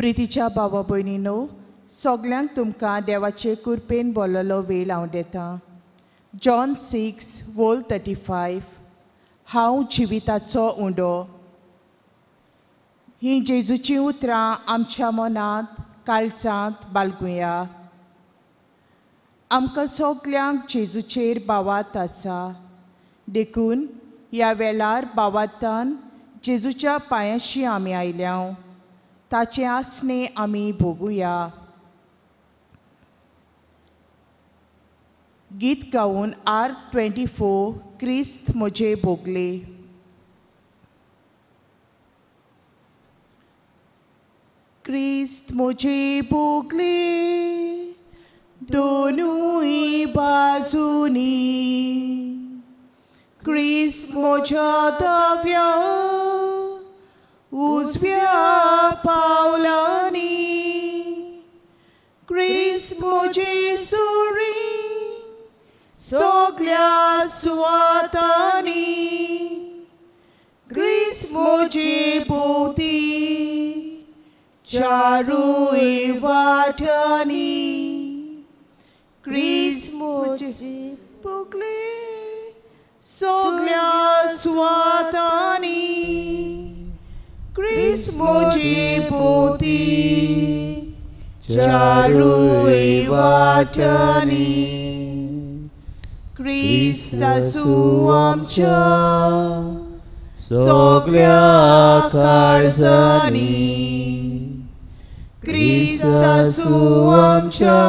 प्रितीच्या भावा भयणीनो, सगल्यांक तुमकां देवाचे कृपेन बोल्लोलो वेळ हांव दितां. जॉन 6:35. हांव जिविताचो उंडो. हीं जेजूचीं उतरां आमच्या मनांत काळजांत बाळगुया. आमकां सगल्यांक जेजूचेर भावार्थ आसा, देखून ह्या वेळार भावार्थान जेजूच्या पांयाशी आमी आयल्या, ताचें आसणें आमी भोगुया. गीत गावन R24 क्रिस्त म्हजे भोगले. क्रिस्त म्हजे भोगले दोनूय बाजूनी, क्रिस्त म्हज्या दाव्या उजव्या पावलांनी, क्रिस्त म्हजे सुरी सगल्या सुवातांनी, क्रिस्त म्हजे भोंवती चारूय वाटांनी, क्रिस्त म्हजे भोगले सगल्या सुवातांनी, क्रिस्त म्हजे भोंवती चारूय वाटांनी, क्रिस्त आसूं आमच्या सगल्या काळजांनी, क्रिस्त आसूं आमच्या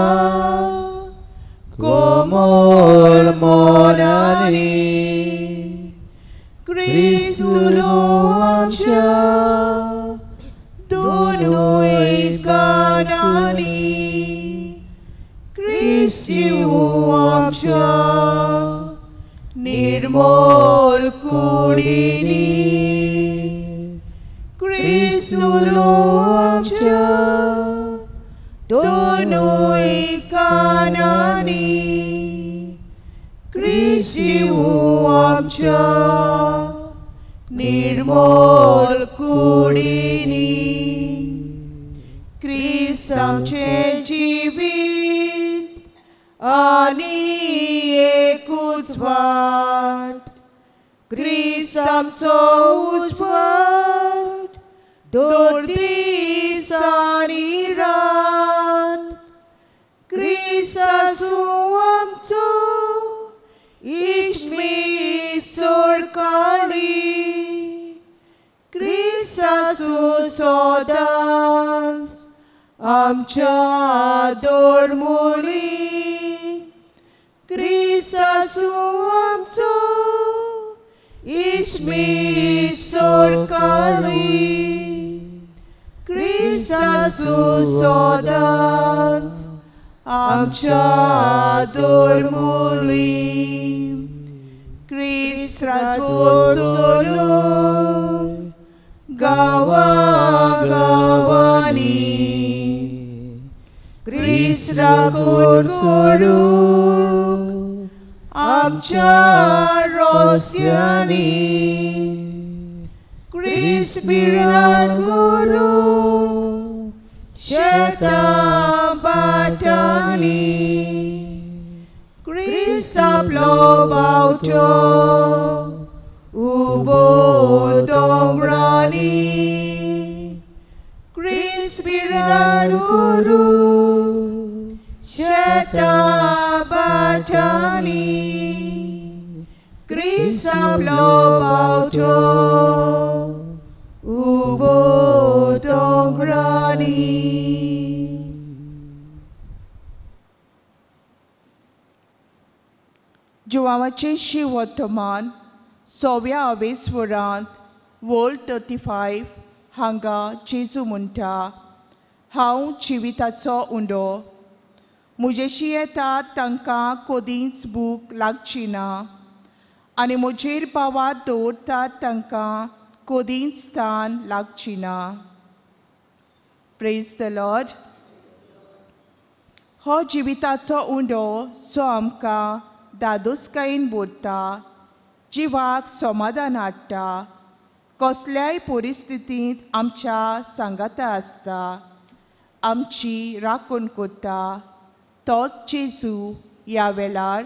कोमल मनांनी, क्रिस्त उलोवं आमच्या दोनूय कानांनी, क्रिस्त जिवूं आमच्या निर्मोल कुडींनी, क्रिस्त उलोवं आमच्या दोनूय कानांनी, क्रिस्त जिवूं आमच्या निर्मोल कुडींनी, क्रिस्त आमचें जिवीत आनी एकूच वाट, क्रिस्त आमचो उजवाड दोन दीस आनी रात, क्रिस्त आसूं आमचो इश्मी सोडकाली, क्रिस्त आसूं सदांच आमच्या दोरमुली, क्रिस्त आसूं आमचो इश्मी सोडकाली, क्रिस्त आसूं सदांच आमच्या दोरमुली, क्रिस्त राजवट चलूं गांवा गांवांनी, क्रिस्त राखून करूं आमच्या रस्त्यांनी, क्रिस्त भिरांत करूं शेतां भाटांनी, क्रिस्त आपलो बावटो उबो दोंगरांनी, क्रिस्त भिरांत करूं शेतां भाटांनी, क्रिस्त आपलो बावटो उबो दोंगरांनी. जुवांवाचें शिववर्तमान 100व्या आवेस्वरांत 35 हांगा जेजू म्हणटा, हांव जिविताचो उंडो, म्हजेशी येतात तांकां कदींच भूक लागची ना आनी म्हजेर पावात दवरतात तांकां कदींच तान लागची ना. Praise the Lord. हो जिविताचो उंडो जो आमकां दादोसकायेन भरता, जिवाक समाधान हाडटा, कसल्याय परिस्थितींत आमच्या सांगाता आसता. आमची राखण करता तोच जेजू ह्या वेळार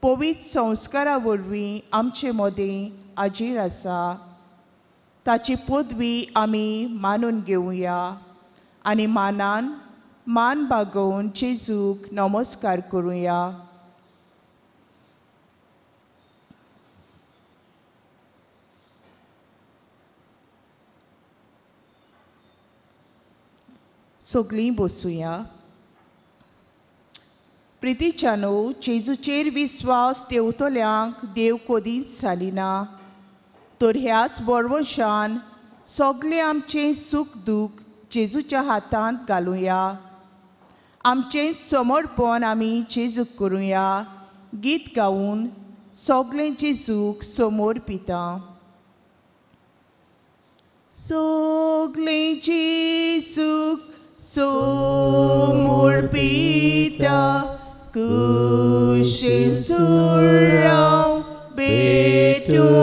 पवित्र संस्कारा वरवीं आमचे मदें हाजीर आसा. ताची पदवी आमी मानून घेवया आनी मानान मान बागोवन जेजूक नमस्कार करुया. सगळीं बसुया. प्रितीच्यानो, जेजूचेर विस्वास देंवतल्यांक देव कदींच जालिना, तर ह्याच बरवशान सगळें आमचें सूख दूख जेजूच्या हातांत घालुया. आमचें समर्पण आमी जेजूक करुया. गीत गावन सगळें जेजूक समोर पिता. सगळें जेजूक समोर पिता, कुशीन सुराव भेटोयता.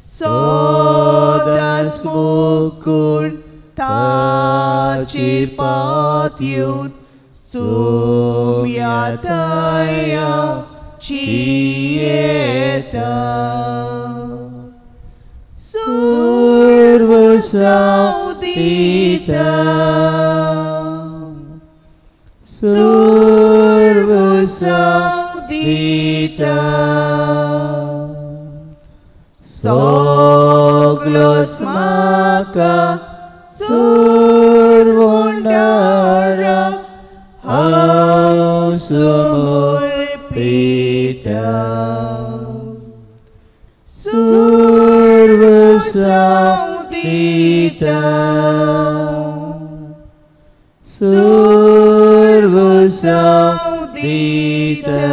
सदांच मुकून ताचेर पातयेवन सोम्या हांव जियेता. सर्वसांव दिता, सर्वसांव दिता, सगलोच म्हाका सोडवणारा हांव समर्पिता. सर्वसांव दिता, सर्वसांव दिता,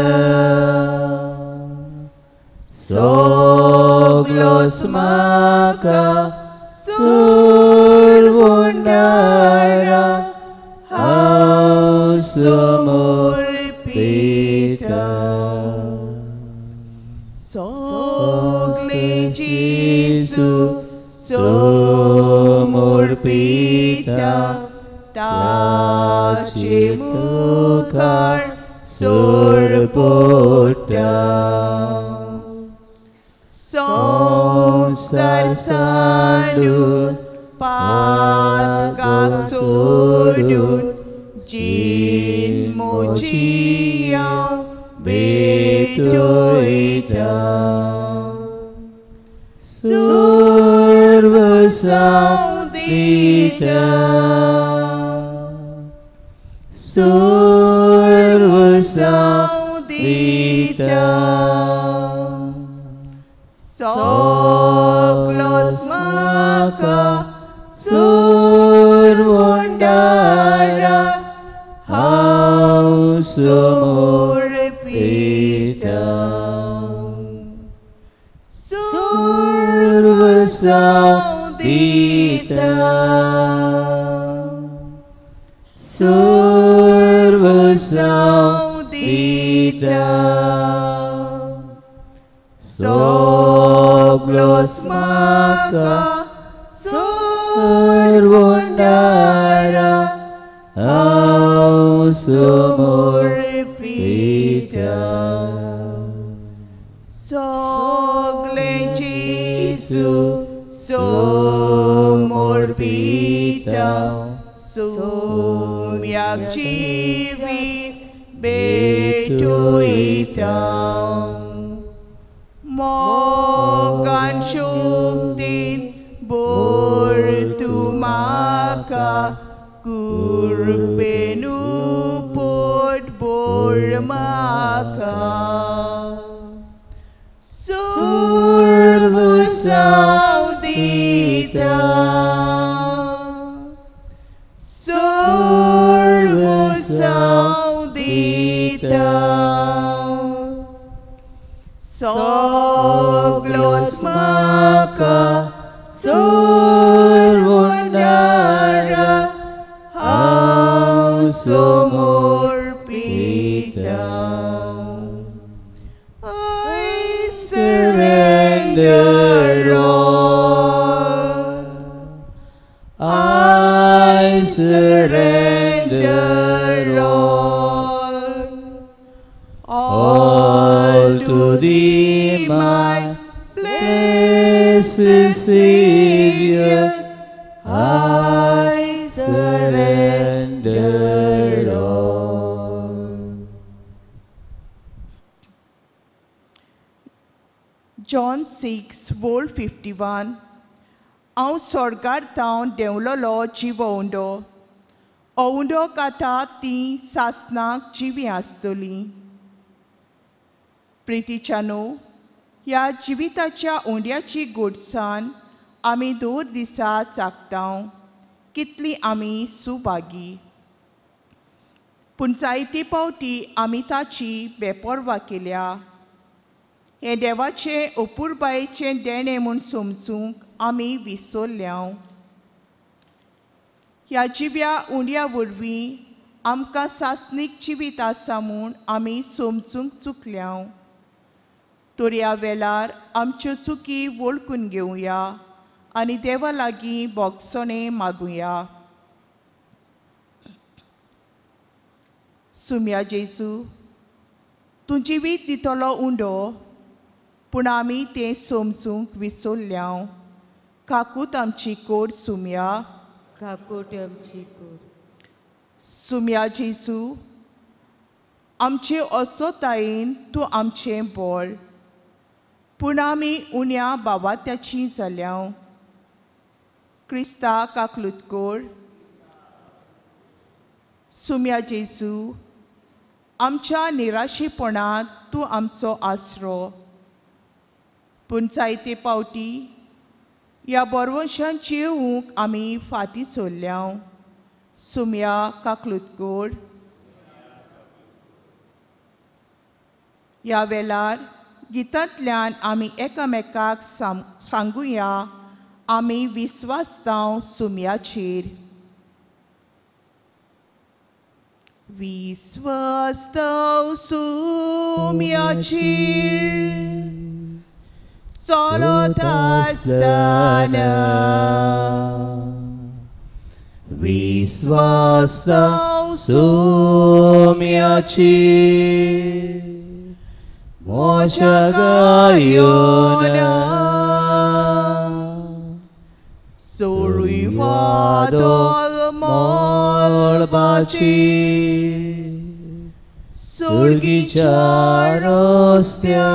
सगलोच म्हाका सोडवणारा हांव समर्पिता. सगळें जेजू समर्पिता, ताचे मुखार सोडपडटा. संवसार सांडून पातकाक सोडून जीण म्हजी हांव भेटयता. सर्वसांव दिता, सर्वसांव दिता, सगलोच म्हाका सोडवणारा हांव समर्पिता. सर्वसांव दिता, सर्वसांव दिता, सगलोच म्हाका सोडवणारा हांव समर्पिता. सगळें जेजू समर्पिता, सोम्याक जिवीत भेटयता. मोगान शक्तीन भर तूं म्हाका, कृपेन पोट भर म्हाका. सर्वसांव दिता, सर्वसांव दिता, सगलोच म्हाका सोडवणारा हांव समर्पिता. I surrender all. I my blessed Savior, I surrender all. John 6 वोळ 51. हांव स्वर्गार थावन देंवलोलो जिवो उंडो उंडो काता ती सासनाक जिवी आसतली. प्रितीच्यानो, ह्या जिविताच्या उंड्याची गोडसान आमी दर दिसा चाखता. कितली आमी सुभागी. पूण जायते पावटी आमी ताची बेपर्वा केल्या. हें देवाचें अपुरबायेचें देणें म्हूण समजूंक आमी विसरल्या. ह्या जिव्या उंड्या वरवीं आमकां सासणीक जिवीत आसा म्हूण आमी समजूंक चुकल्या. तर ह्या वेळार आमच्यो चुकी वळखून घेवया आनी देवा लागीं भोगसणें मागुया. सुम्या जेजू, तूं जिवीत दितलो उंडो, पूण आमी तें समजूंक विसरल्या. काकूत आमची कोर सुम्या, काकूट आमची कोर. सुम्या जेजू, आमचे असोतायेन तूं आमचें बळ, पूण आमी उण्या बावात्याची जाल्या. क्रिस्ता काकलूत कोर. सुम्या जेजू, आमच्या निराशेपणांत तूं आमचो आसरो, पूण जायते पावटी ह्या बरवंशान जेवूंक आमी फाटीं सरल्या. सुम्या काकलूत कोर. ह्या वेळार गितांतल्यान आमी एकामेकाक सांगुया, आमी विस्वासतांव सुम्याचेर. विस्वासतांव सुम्याचेर, चलत आसतना. विस्वासतांव सुम्याचेर, म्हज्या गायोना. सोरूय वादळ मळबाचेर, सुर्गीच्या रस्त्यार,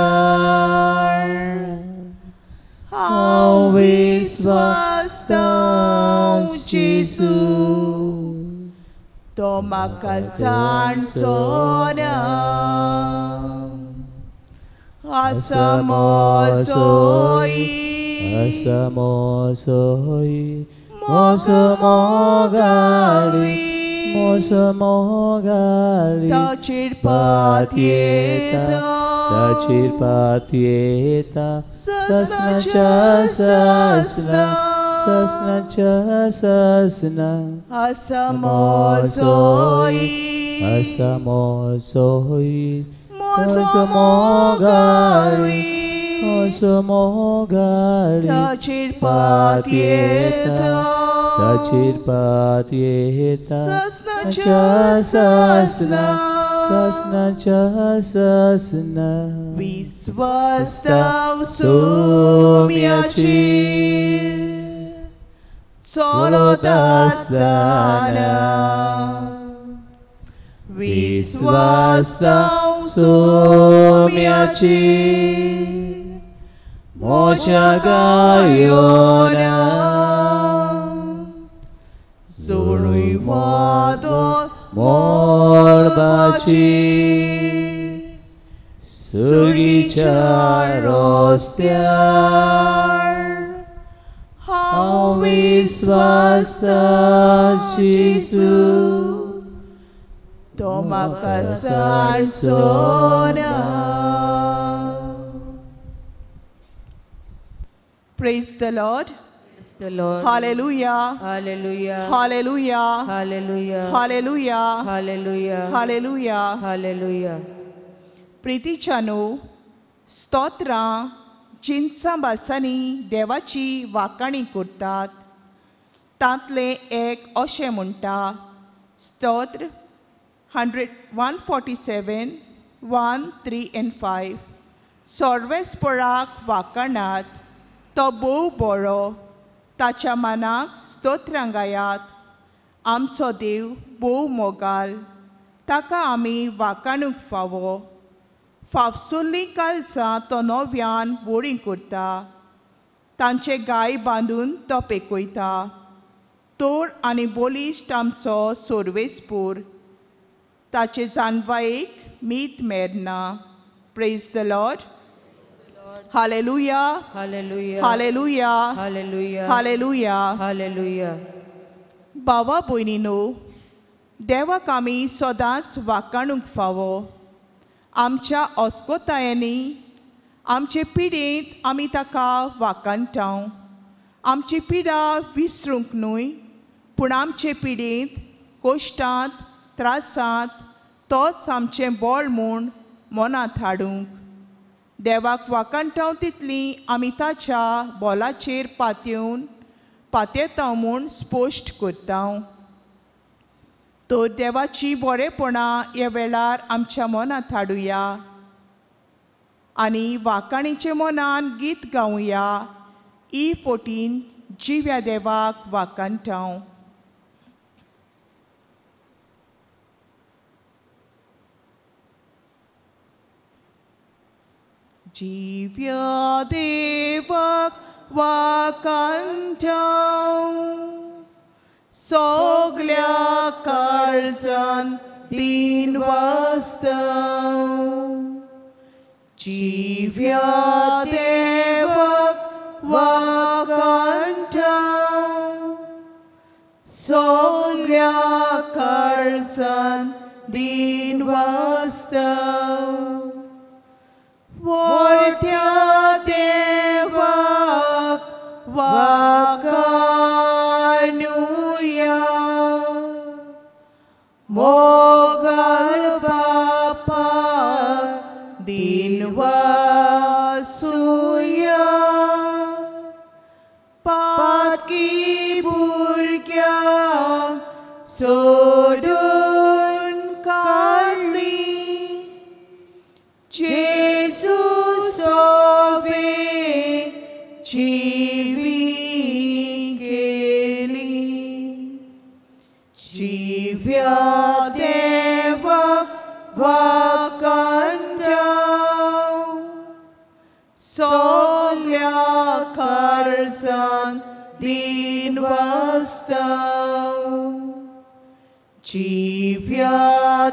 हांव विस्वासतां जेजू, तो म्हाका सांडचो ना. आसा म्हजोय, आसा म्हजोय, म्हजो मोगाळी, म्हजो मोगाळी, ताचेर पातयेता, ताचेर पातयेता, सासनाच्या सासना, सासनाच्या सासना. आसा म्हजोय, आसा म्हजोय, म्हजो मोगाळी, म्हजो मोगाळी, ताचेर पातयेता, ताचेर पातयेता, सासनाच्या सासना, सासनाच्या सासना. विस्वासतांव सुम्याचेर, चलत आसतना. विस्वासतांव सुम्याचेर, म्हज्या गायोना. सोरूय वादळ मळबाचेर, सुर्गीच्या रस्त्यार, हांव विस्वासतां जेजू, तो म्हाका सांडचो ना. Praise the Lord. Praise the Lord. Hallelujah. Hallelujah. Hallelujah. Hallelujah. Hallelujah. Hallelujah. Hallelujah. Hallelujah. प्रितीच्यानो, स्तोत्रां जिनसां भासांनी देवाची वाखाणी करतात. तांतलें एक अशें म्हणटा, स्तोत्र 147 1, 3 and 5. सोर्वेस्पराक वाकणात, तो भोव बरो, ताच्या मनाक स्तोत्रां गायात। आमचो देव भोव मोगाल, ताका आमी वाकाणूंक फावो। फाफसुल्लीं कालचां तो नव्यान बोरीं करता, तांचे गाय बांदून तो पेकयता। तोर आनी बलिश्ट आमचो सोर्वेस्पूर, ताचे जानवायेक मीत मेरना। Praise the Lord. Hallelujah, hallelujah, hallelujah, hallelujah, hallelujah, hallelujah. बाबा भयणीनो, देवाक आमी सदांच वाकाणूंक फावो। आमच्या अस्कोतायांनी, आमचे पिडेंत आमी ताका वाकाणटा। आमची पिडा विसरूंक न्हय, पूण आमचे पिडेंत, कोश्टांत, त्रासांत तोच आमचें बळ म्हूण मनांत हाडूंक। देवाक वाकाणटा तितली आमी ताच्या बोलाचेर पातयेवन पातयेता म्हूण स्पश्ट करता। तर देवाची बरेपणां ह्या वेळार आमच्या मनांत हाडुया आनी वाकाणीचे मनान गीत गावया। E14 जिव्या देवाक वाकाणटा। जिव्या देवाक वाकाणटा, सगल्या काळजान दिन वाजता। जिव्या देवाक वाकाणटा, सगल्या काळजान दिन वाजता। वर्त्या देवाक वाकाणुया, मोगाळ बापाक दिन वासुया। पाकी भुरग्यांक सोडून काडली, जेजू सोवे जिवी केली। जिव्या देवाक वाकाणटा, सगल्या काळजान दिन वाजता। जिव्या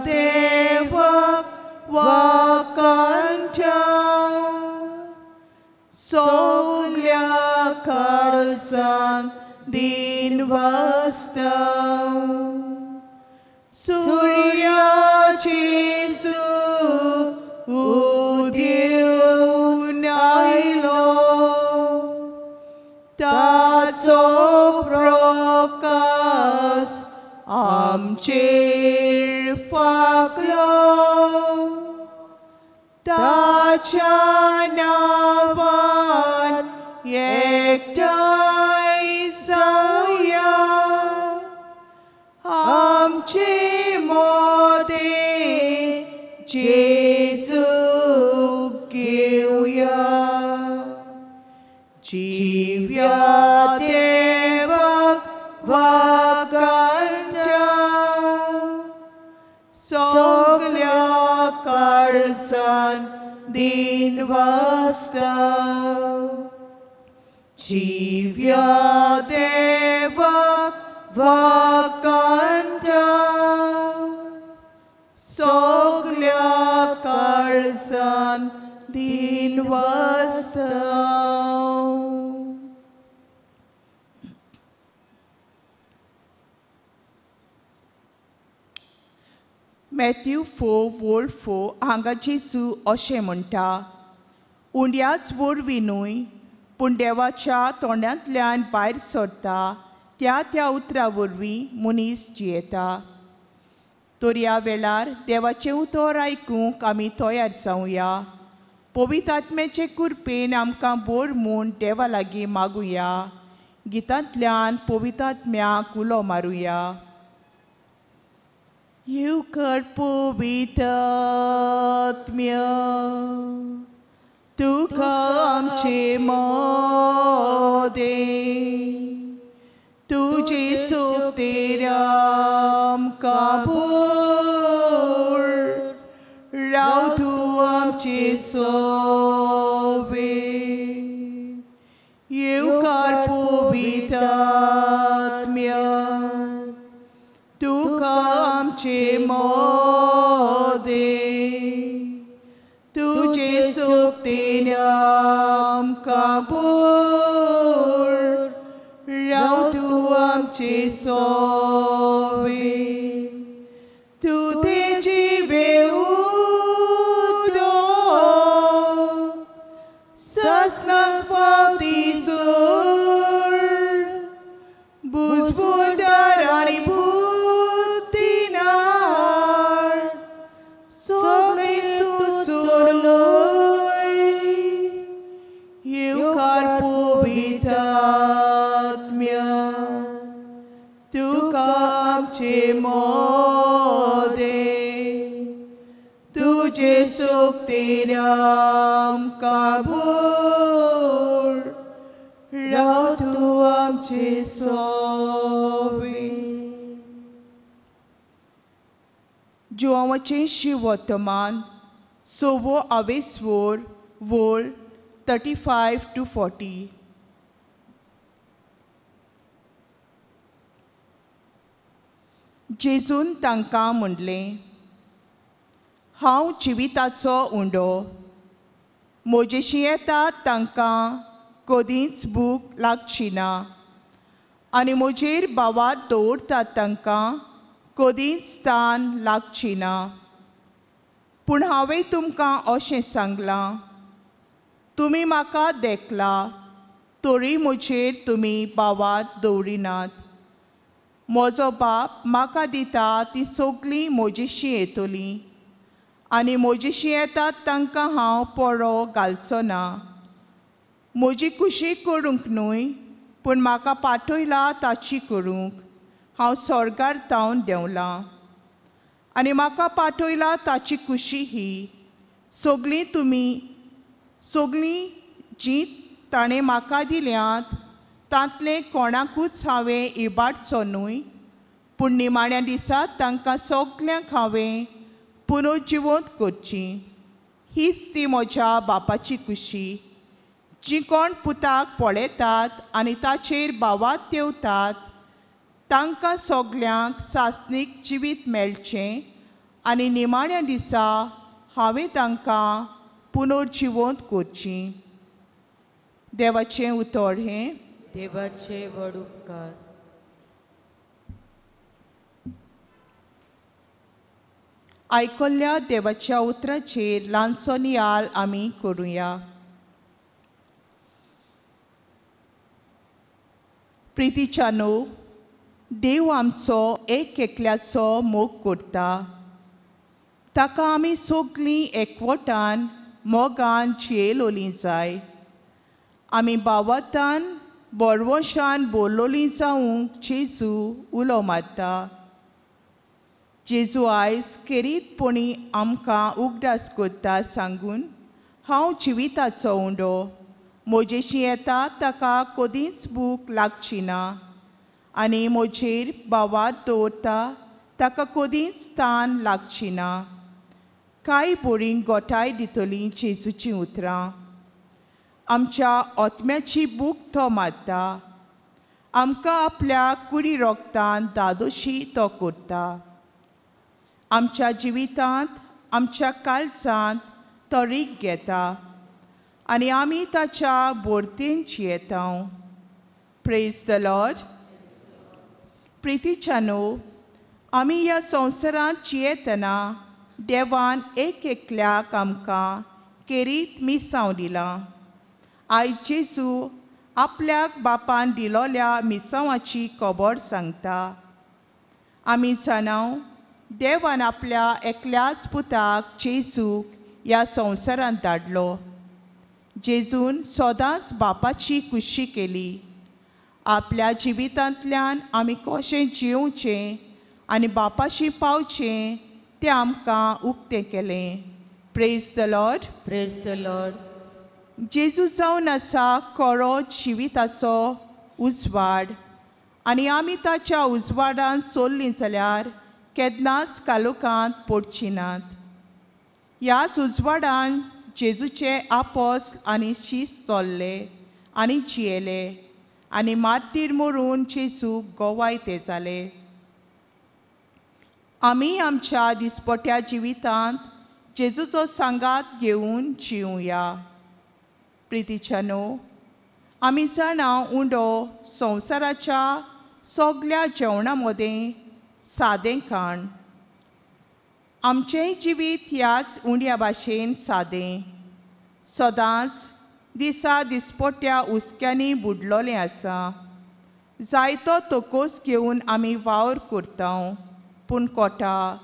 देवाक वाकाणटा, सगल्या काळजान दिन वाजता। सुर्या जेजू उदेवन आयलो, ताचो प्रकाश आमचेर फाकलो। ताच्या नांवान एकठांय जावया, आमचे मोदें जेजूक घेवया। जिव्या देवाक वाकाणटा, सगल्या काळजान दिन वाजता। जिव्या देवाक वाकाणटा, सगल्या काळजान दिन वाजता। मॅथ्यू 4:4 हांगा जेजू अशें म्हणटा, उंड्याच वरवीं न्हय, पूण देवाच्या तोंडांतल्यान भायर सरता त्या त्या उतरा वरवीं मनीस जियेता। तर ह्या वेळार देवाचें उतर आयकूंक आमी तयार जावया। पवित्र आत्म्याचे कृपेन आमकां बोर म्हूण देवा लागीं मागुया। गितांतल्यान पवित्र आत्म्याक उलो मारुया। येवकर पवित्र आत्म्या, तुका आमचे मोदे तुजे सोबतेर आमकां भर राव तूं आमचे सोवे येवकार पवित्र आत्म्या तुका आमचे मोदे तुजे सोबतेन आमकां भर राव तूं आमचे सोवे तूं तें जिवे उदक सासणाक पावती सोड बुजबुदार आनी बुद्दीनार सगळें तूं चलय येवकार पवित्र आत्म्या तुका आमचे मोदे तुजे सोबतेर आमकां भर राव तूं आमचे सोवे. जुआंवाचें शिववर्तमान सोवो आवेस्वोर वोल 35 to 40. जेजून तांकां म्हणलें, हांव जिविताचो उंडो, म्हजेशी येतात तांकां कदींच भूक लागची ना आनी म्हजेर भावात दवरतात तांकां कदींच तान लागची ना. पूण हांवें तुमकां अशें सांगलां, तुमी म्हाका देखला तरी म्हजेर तुमी भावात दवरिनात. म्हजो बाप म्हाका दिता ती सगळीं म्हजेशी येतलीं आनी म्हजेशी येतात तांकां हांव पोरो घालचो ना. म्हजी खुशी करूंक न्हय पूण म्हाका पाठयला ताची करूंक हांव स्वर्गार तावन देंवलां आनी म्हाका पाठयला ताची खुशी ही सगळीं तुमी सगळीं जीं ताणें म्हाका दिल्यांत तांतलें कोणाकूच हांवें इबाडचो न्हय पूण निमाण्या दिसा तांकां सगल्यांक हांवें पुनर्जिवंत करची. हीच ती म्हज्या बापाची खुशी. जीं कोण पुताक पळयतात आनी ताचेर भावात देंवतात तांकां सगल्यांक सासणीक जिवीत मेळचें आनी निमाण्या दिसा हांवें तांकां पुनर्जिवंत करची. देवाचें उतर हें. देवाचे व्हड उपकार. आयकल्ल्या देवाच्या उतराचेर ल्हानसो नियाळ आमी करुया. प्रितीच्यानो, देव आमचो एक एकल्याचो मोग करता. ताका आमी सगळीं एकवटान मोगान जियेलोलीं जाय. आमी भावातान बरवशान बोल्लोलीं जावंक जेजू उलो मारता. जेजू आयज खेरीतपणी आमकां उगडास करता सांगून, हांव जिविताचो उंडो, म्हजेशी येता ताका कदींच भूक लागची ना आनी म्हजेर भावात दवरता ताका कदींच तान लागची ना. कांय बरीं गोठाय दितलीं जेजूचीं उतरां. आमच्या आत्म्याची भूक तो मारता. आमकां आपल्या कुडी रोगतान दादोशी तो करता. आमच्या जिवितांत आमच्या काळजांत तो रीग घेता आनी आमी ताच्या बोरतेन जियेता. Praise the Lord. प्रितीच्यानो, आमी ह्या संवसारांत जियेतना देवान एक एकल्याक आमकां केरीत मिसांव दिलां. आयज जेजू आपल्याक बापान दिलोल्या मिसांवाची खबर सांगता. आमी जाणाव देवान आपल्या एकल्याच पुताक जेजूक ह्या संवसारांत धाडलो. जेजून सदांच बापाची खुशी केली. आपल्या जिवितांतल्यान आमी कशें जियोवचें आनी बापाशी पावचें तें आमकां उक्तें केलें. Praise the Lord. Praise the Lord. जेजू जावन आसा कोरो जिविताचो उजवाड आनी आमी ताच्या उजवाडान चल्लीं जाल्यार केन्नाच कालोखांत पडची नात. ह्याच उजवाडान जेजूचे आपोस्ल आनी शीस चल्ले आनी जियेले आनी मार्तीर मरून जेजूक गोवाय ते जाले. आमी आमच्या दिसपट्या जिवितांत जेजूचो सांगात घेवन जिवया. प्रितीच्यानो, आमी जाणा उंडो संवसाराच्या सगल्या जेवणा मदें सादें खाण. आमचेंय जिवीत ह्याच उंड्या भाशेन सादें, सदांच दिसा दिसपट्ट्या हुस्क्यांनी बुडलोलें आसा. जायतो तोकोस घेवन आमी वावर करता, पूण कोटा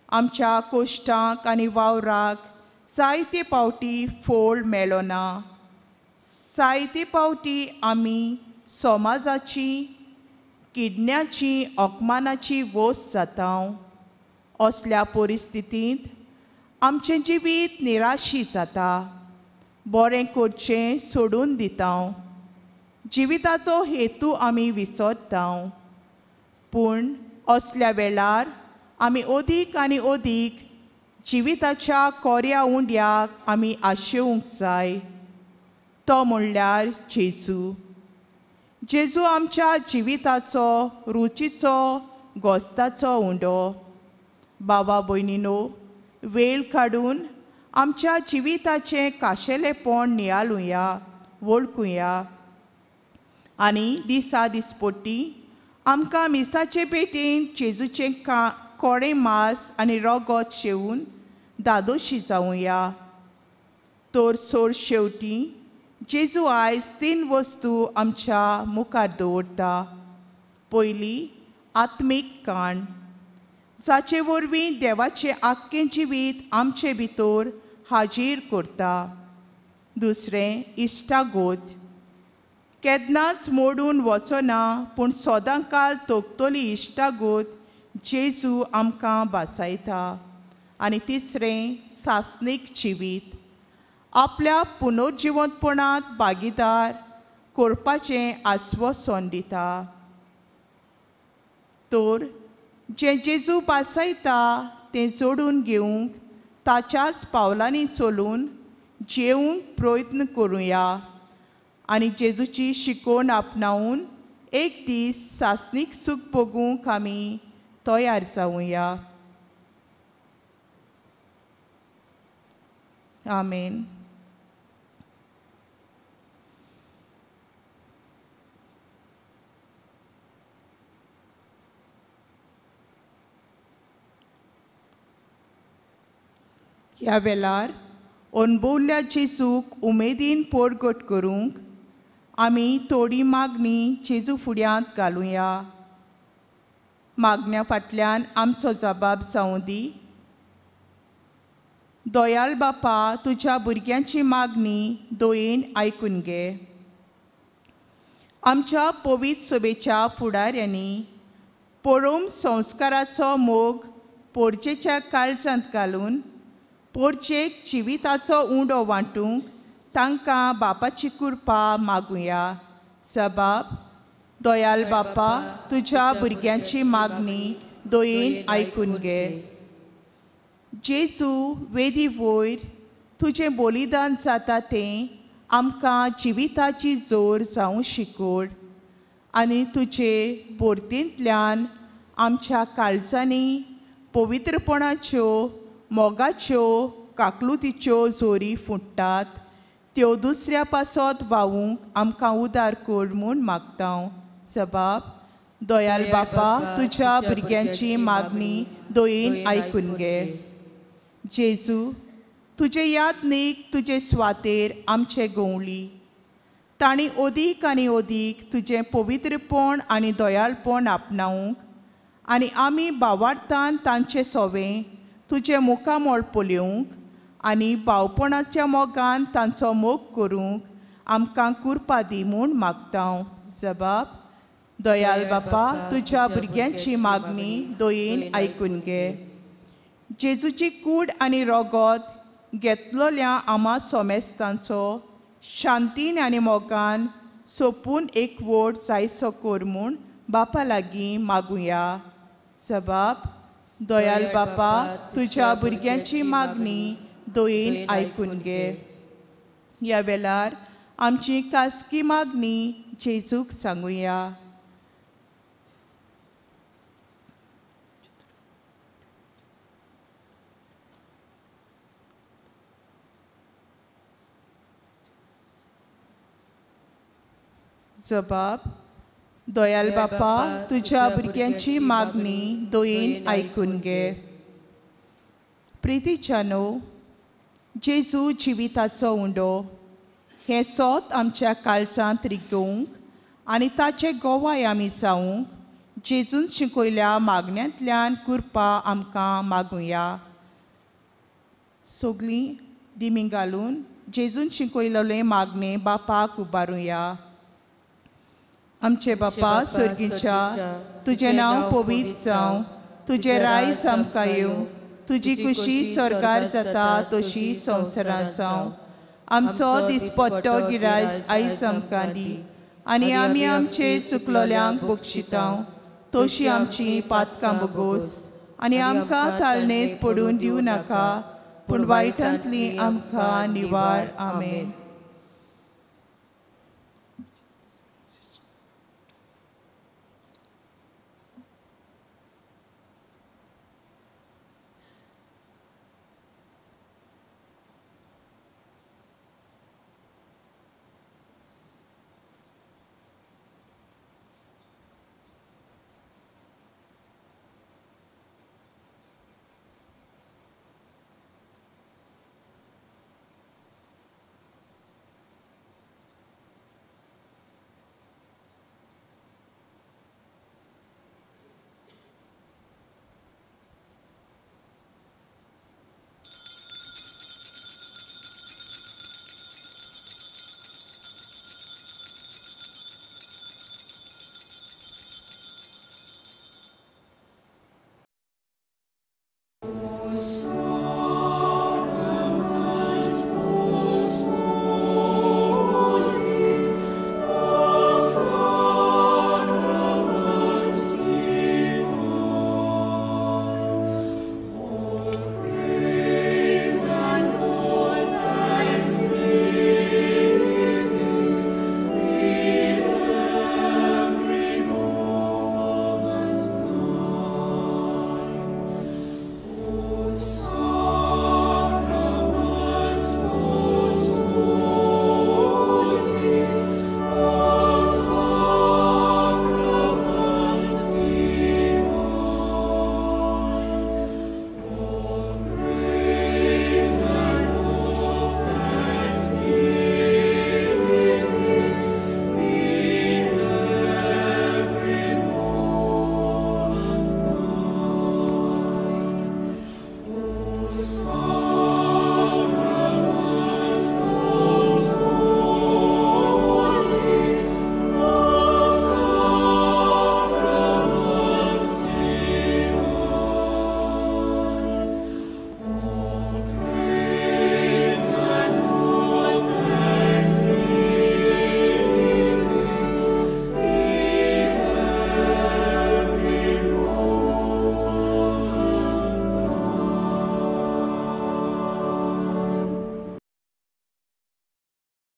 आमच्या कोश्टांक आनी वावराक जायते पावटी फोळ मेळना. जायते पावटी आमी समाजाची किडण्याची अपमानाची वस जाता. असल्या परिस्थितींत आमचें जिवीत निराशी जाता. बरें करचें सोडून दिता. जिविताचो हेतू आमी विसरता. पूण असल्या वेळार आमी अदीक आनी अदीक जिविताच्या कोऱ्या उंड्याक आमी आशेवंक जाय. तो म्हणल्यार जेजू. जेजू आमच्या जिविताचो रुचीचो गोस्ताचो उंडो. बाबा भयणीनो, वेळ काडून आमच्या जिविताचें काशेलेपण नियाळुया, वळखुया आनी दिसा दिसपट्टी आमकां मिसाचे पेटेन जेजूचें कोडें मांस आनी रगत शेवून दादोशी जावया. तर सोड शेवटी जेजू आयज 3 वस्तू आमच्या मुखार दवरता. पयली, आत्मीक काण, जाचे वरवीं देवाचें आख्खें जिवीत आमचे भितर हाजीर करता. दुसरें, इश्टागोत, केन्नाच मोडून वचना पूण सदांकाल तोखतली इश्टागोत जेजू आमकां भासायता. आनी तिसरें, सासणीक जिवीत, आपल्या पुनर्जिवंतपणांत भागीदार करपाचें आस्वासन दिता. तर जें जेजू भासायता तें जोडून घेवंक ताच्याच पावलांनी चलून जेवंक प्रयत्न करुया आनी जेजूची शिकवण आपणावन एक दीस सासणीक सूख भोगूंक आमी तयार जावया. आमेन. ह्या वेळार अणभवल्ल्या जेजूक उमेदीन पोरगट करूंक आमी थोडी मागणी जेजू फुड्यांत घालुया. मागण्या फाटल्यान आमचो जबाब जावं दी. दयाल बापा, तुज्या भुरग्यांची मागणी दयेन आयकून घे. आमच्या पवित्र सभेच्या फुडाऱ्यांनी परोम संस्काराचो मोग पोरजेच्या काळजांत घालून पोरजेक जिविताचो उंडो वांटूंक तांकां बापाची कृपा मागुया. सबाब दयाल बापा, तुज्या भुरग्यांची मागणी दयेन आयकून घे. जेजू वेदी वयर तुजें बलिदान जाता तें आमकां जिविताची जोर जावं शिकोड आनी तुजे बोर्तींतल्यान आमच्या काळजांनी पवित्रपणाच्यो मोगाच्यो काकलुतीच्यो जोरी फुट्टात त्यो दुसऱ्या पासत व्हांवूंक आमकां उदार कर म्हूण मागता. सबाब दयाल बापा, तुज्या भुरग्यांची मागणी दयेन आयकून घे. जेजू, तुजे यादनीक तुजे स्वातेर आमचे गवळी तांणी अदीक आनी अदीक तुजें पवित्रपण आनी दयाळपण आपणावंक आनी आमी भावार्थान तांचे सोवे तुजें मुखामळ पळोवंक आनी भावपणाच्या मोगान तांचो मोग करूंक आमकां कृपा दी म्हूण मागता. जबाब दयाल बापा, तुज्या भुरग्यांची मागणी दयेन आयकून घे. जेजूची कूड आनी रगत घेतलोल्या आमा सोमेस्तांचो शांतीन आनी मोगान सोपून एकवट जायसो कर म्हूण बापा लागीं मागुया. जबाब: दयाल बापा, तुज्या भुरग्यांची मागणी दयेन आयकून घे. ह्या वेळार आमची खासगी मागणी जेजूक सांगुया. जबाब: दयाल बापा, तुज्या भुरग्यांची मागणी दयेन आयकून घे. प्रितीच्यानो, जेजू जिविताचो उंडो हें सोत आमच्या काळजांत रिगोवंक आनी ताचे गोवाय आमी जावंक जेजून शिकयल्या मागण्यांतल्यान कृपा आमकां मागुया. सगळीं दिमी घालून जेजून शिकयलेलें मागणें बापाक उबारुया. आमचे बापा स्वर्गीच्या, तुजें नांव पवित्र जावं, तुजें रायज आमकां येवं, तुजी खुशी स्वर्गार जाता तशी संवसारांत जावं. आमचो दिसपट्टो गिरायज आयज आमकां दी आनी आमी आमचे चुकलोल्यांक बक्षिता तशी आमची पातकां बोगोस आनी आमकां तालनेत पडून दिवं नाका, पूण वायटांतली आमकां निवार. आमेन.